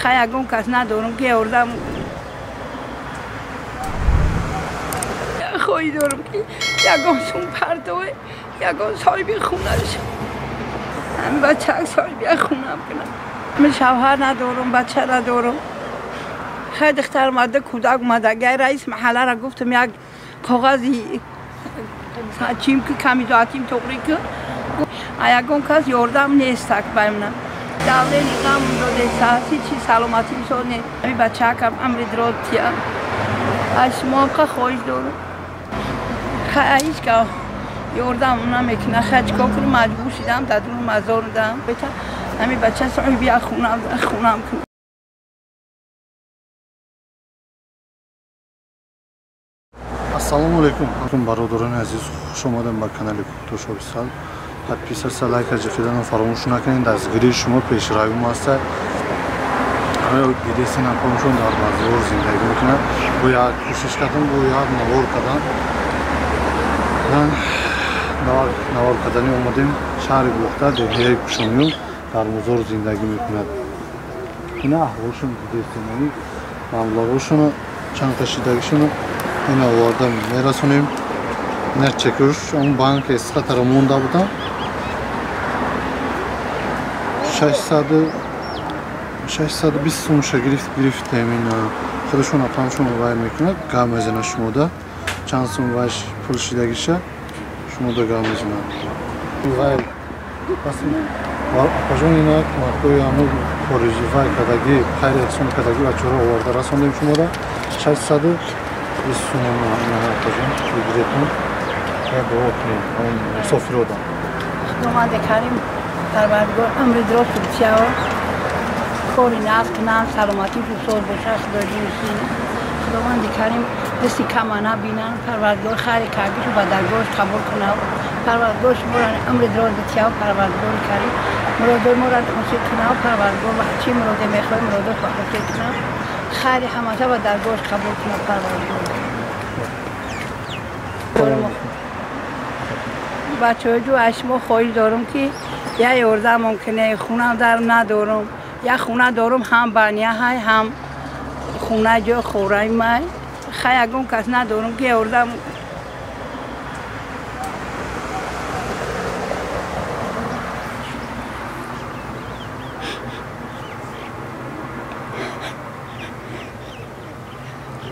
Хай ягон кас надорам ки ёрдам хоҳӣ дорам ки ягон сум партове, ягон соҳиби хона шавам. Ҳамин бачаак соҳиби як хонам кунам. Ман шавҳар надорам, бача надорам. Хай духтар омада, кӯдак омада. Гай раис маҳалларо гуфтам як коғази чим ки камизоатим тоғрӣ ки ягон кас ёрдам нестак ба ман. Давлени ғам додеса, ҳеҷ саломатим соз не. Ҳамин бачаакам амри дароз тия. Аз шумо ҳам хоҳиш дорам. Хай ҳеҷ кас ёрдам намекунад. Хай чикор кунам, маҷбур шудам, дар дур мазор дам. Ҳамин бача соҳиби як хонам кунам. Ассалому алайкум бародарони азиз, хуш омадем ба канали Куктош Офисал. Подписаться, лайка ҷиқиданро фаромӯш накунед. Дастгирии шумо пешравим аст. Дидесен апоншон дар базор зиндагӣ мекунад. Бо як кӯшиш кардам, бо як навор кардам. Навор кардани омадем шаҳри Бохта, деҳияи Кушониён, дар музор зиндагӣ мекунад. Ина аҳволшон дидесен, маблағошоно чанд кашидагишоно ина оварда мерасонем. Ина чекуш он банк эсхатара монда будам. 620 сумша гирифтем. Ина худашон апамшон вай мекунад, гап мезанад шумода. Чанд сум вай пул шидагиша шумода гап мезанад. Вай апажон ина кӯмакҳои ҳамун хориҷи вай кадаги, хайри эҳсон кадаги бачаҳоро оварда расондем шумода. 620 сум апажон бигиретон. Дуо кунем ҳамун мусофирода. Худованди карим парвардигор амри дароз тиёв, кори наз кунам, саломатӣ соз бошад, худои худованди карим дасти кама набинам, парвардигор хайри кардишу ба даргоҳаш қабул кунад. Парвардигор шуморо амри дароз битиёв, парвардигори карим муродои моро ҳосил кунад, парвардигор ва чӣ муроде мехоҳем муродошро ҳосил кунад, хайри ҳамаша ба даргоҳаш қабул кунад парвардигор. Бачаҳои ҷу, аз шумо хоҳиш дорам ки як ёрдам мумкине, хона дар надорам. Як хона дорам, ҳам бания ҳай, ҳам хона ҷои хӯраи май. Хай ягон кас надорам ки ёрдам.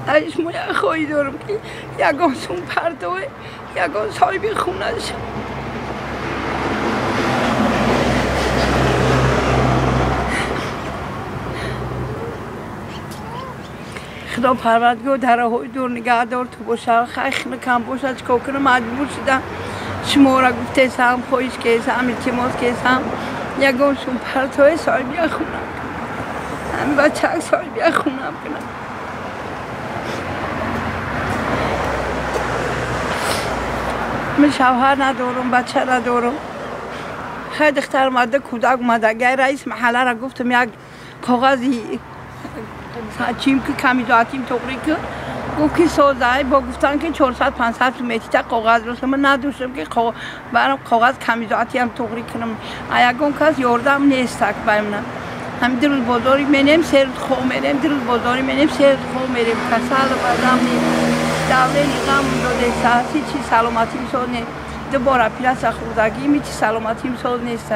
Аз шумо як хоҳиш дорам ки ягон сум партове, ягон соҳиби хона шавам. Худо парвардигор дар роҳҳои дур нигаҳдор ту бошад. Хай хинакам бошад, чикор кунам, маҷбур шудам. Шуморо гуфтесам, хоҳиш кесам, илтимос кесам, ягон сум партове соҳиби як хонам кунам. Ҳамин бачаак соҳиби як хонам кунам. Ман шавҳар надорам, бача надорам. Хай духтар омада, кӯдак омада. Гай раис маҳалларо гуфтам як коғази чим ки камизоатим тоғрӣ ки гуфт ки созай, бо гуфтан ки 400-500 сум метита коғаз ростам. Ман надоштам ки барам коғаз камизоатиам тоғрӣ кунам. Ягон кас ёрдам нестак ба ман. Ҳамин ду рӯз бозорӣ менем, се рӯз хоб мерем, ду рӯз бозорӣ менем, се рӯз хоб мерем. Касал бадам не, давлени ғам додеса, ҳеҷ саломатим соз не. Ду бор оператсия хӯрдагим, ҳеҷ саломатим соз нест.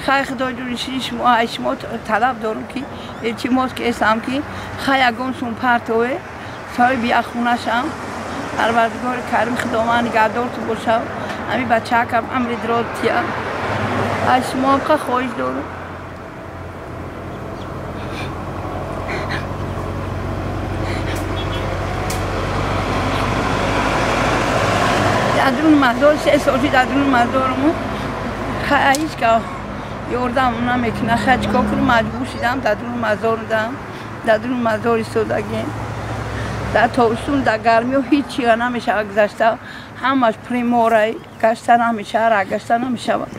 Хай худои ҷонишини шумо, аз шумо талаб дорам ки илтимос кесам ки хай ягон сум партове, соҳиби як хона шавам. Парвардигори карим худованд нигаҳдор ту бошад. Ҳамин бачаакам амри дароз тия. Аз шумо ҳам хоҳиш дорам. Дар дуруни мазор 3 сол шуд, дар дуруни мазорам хай ҳеҷ кас ёрдам намекунад. Хай чикор кунам, маҷбур шудам, дар дуруни мазор дам, дар дуруни мазор истодагем. Дар тобистон, дар гармиҳо ҳеҷ чиға намешавад гузашта, ҳамаш приморай, гашта намешавад, ра гашта намешавад.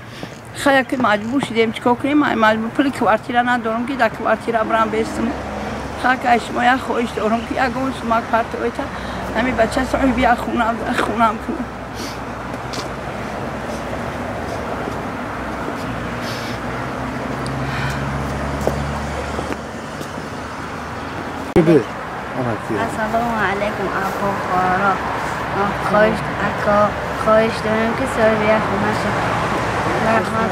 Хай ки маҷбур шудем, чикор кунем, маҷбур пули квартира надорам ки дар квартира бирам бестам. Хай ки аз шумо як хоҳиш дорам ки ягон сумак партовета, ҳамин бача соҳиби як хонам кунам. Ассалому алайкум, ако хоро. Хоҳиш ако, хоҳиш дорем ки соҳиби як хона шавем. Раҳмат,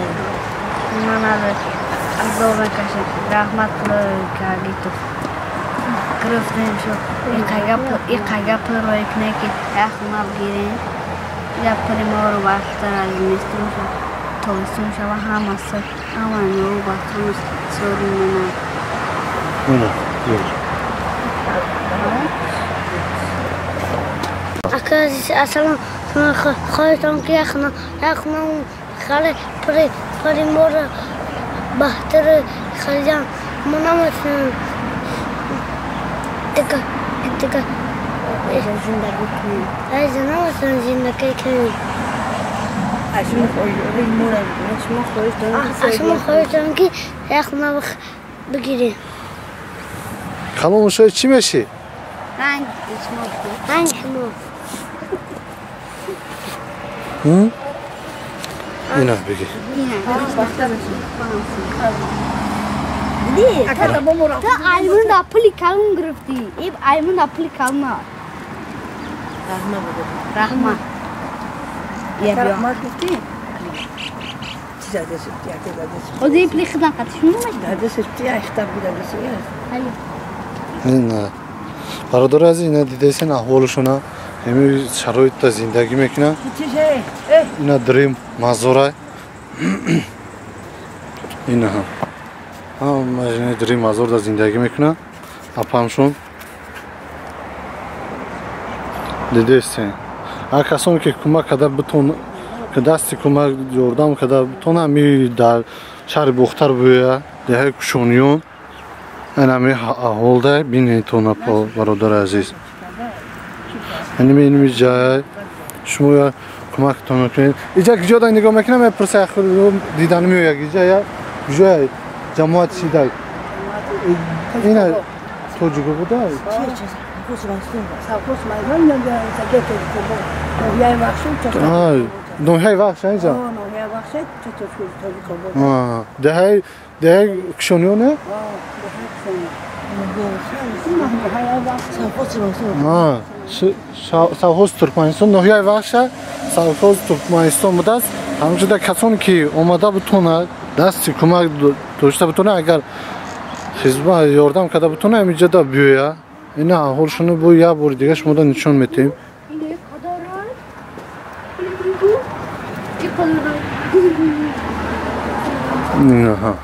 ман азоб мекашем. Раҳмат Худоё карди ту. Гирифтем шуд. Иқага пул рой кунем ки як хона бигирем. Як пули моро бахтар аз зимистон шуд. Тобистон шава ҳама ҳама нору бахтар сори монад. Ака ассалом, хоҳиш дорам ки як хона харе пули моро бахтар харидам. Мо наметавонем дига зиндагӣ кунем. Наметавонем зиндагӣ кунем. Аз шумо хоҳиш дорам ки як хона бигирем. Калон шои чӣ мешӣ? Ранг Ранг шумо. Ина бигир. Ту аймун да пули калон гирифтӣ. Иб аймун да пули калон. Раҳмат. Раҳмат гуфтӣ? Ози пули хидмат қати шумо Ина бародари азиз, ина дидесен аҳволшона, ҳамин шароитда зиндагӣ мекунанд. Ина дрим мазора. Ина ҳам ҳама ина дрим мазорда зиндагӣ мекунанд. Апамшон дидесен. Ҳар касоне ки кӯмак карда битон, ки дасти кӯмак ёрдам карда битонанд, ми дар шаҳри Бохтар буя, деҳаи Кушониён, инами аҳволда бинетон бародари азиз. Инами ҷай шумо кӯмактон кунед. Иҷа куҷо нигоҳ мекунам, мепурса дидан меояд иҷа я куҷоя ҷамоат чида. Ина тоҷико буда? Ноҳияи Вахш инҷа? Деҳаи Кушониёне? Совхоз Туркманистон, ноҳияи Вахша, совхоз Туркманистон будааст. Ҳамчунин касоне ки омада бутонад, дасти кӯмак дошта бутонад, агар хизмат ёрдам карда бутонад, ҳаминҷода биёяд. Ина аҳволшоно бо як бори дига шумода нишон метиҳем.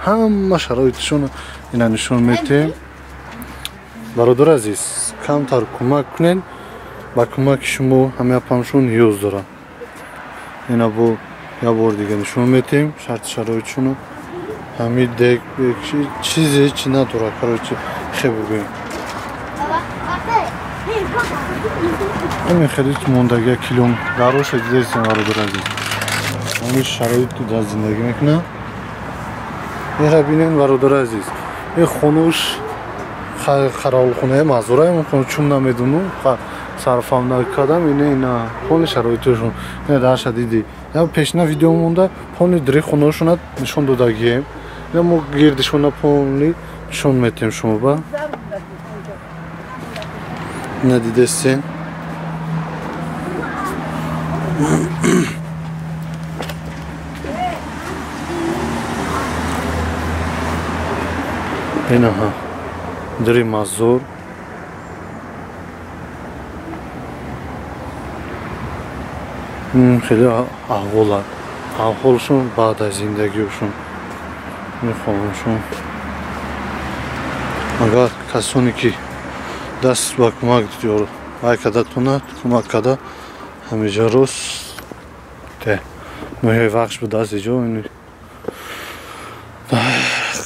Ҳама шароитшоно ина нишон метиҳем. Бародари азиз, камтар кӯмак кунед, ба кӯмаки шумо ҳамаапамшон ниёз доранд. Ина бо як бори дига нишон метиҳем шарти шароитшоно. Ҳамин дег чизе чи надорад, короче, хе бигӯем. Ҳамин хеле мондагия килон гароша дидесем бародари азиз. Ҳамин шароит дар зиндагӣ мекунанд. Ира бинед бародари азиз, ин хонуш қаровулхонаи мазура, чун намедонам, сарфам накардам, ина ина полни шароиташон. Ина дарша диди. Я пешина видео монда полни дри хонаашона нишон додагием. Ина мо гирдишона полни нишон метиҳем шумо ба. Ина дидесен. Ина дри мазор. Хеле аҳвола. Аҳволшон баъд аз зиндагиашон. Мехоҳамшон. Агар касоне ки даст ба кӯмак вай карда тонад, кӯмак карда, ҳамиҷа рост ноҳияи Вахш будааст иҷо.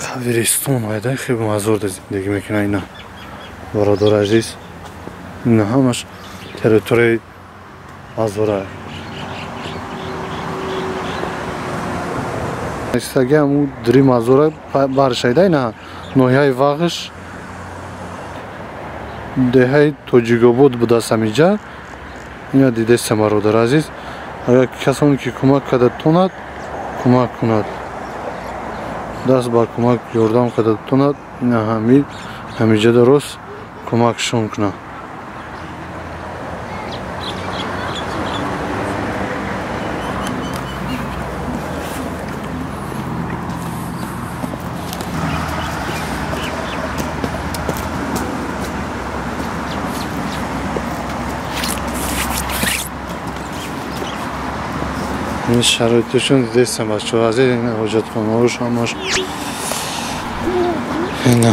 Қабристон айда хеле мазорда зиндагӣ мекунад ина бародари азиз. Ина ҳамаш территорияи мазора. Истаги ҳамун дри мазора баршайда ина ноҳияи Вахш, деҳаи Тоҷикобод будааст ҳамиҷа. Ина дидесем бародари азиз. Агар касоне ки кӯмак карда тонад, кӯмак кунад. Даст ба кӯмак ёрдам карда тонад, ина ҳамиҷада рост Кӯмакшон кунад. Ин шароиташон дидестам, бачаҳо, аз ин ҳоҷатхонаҳош ҳамаш ина.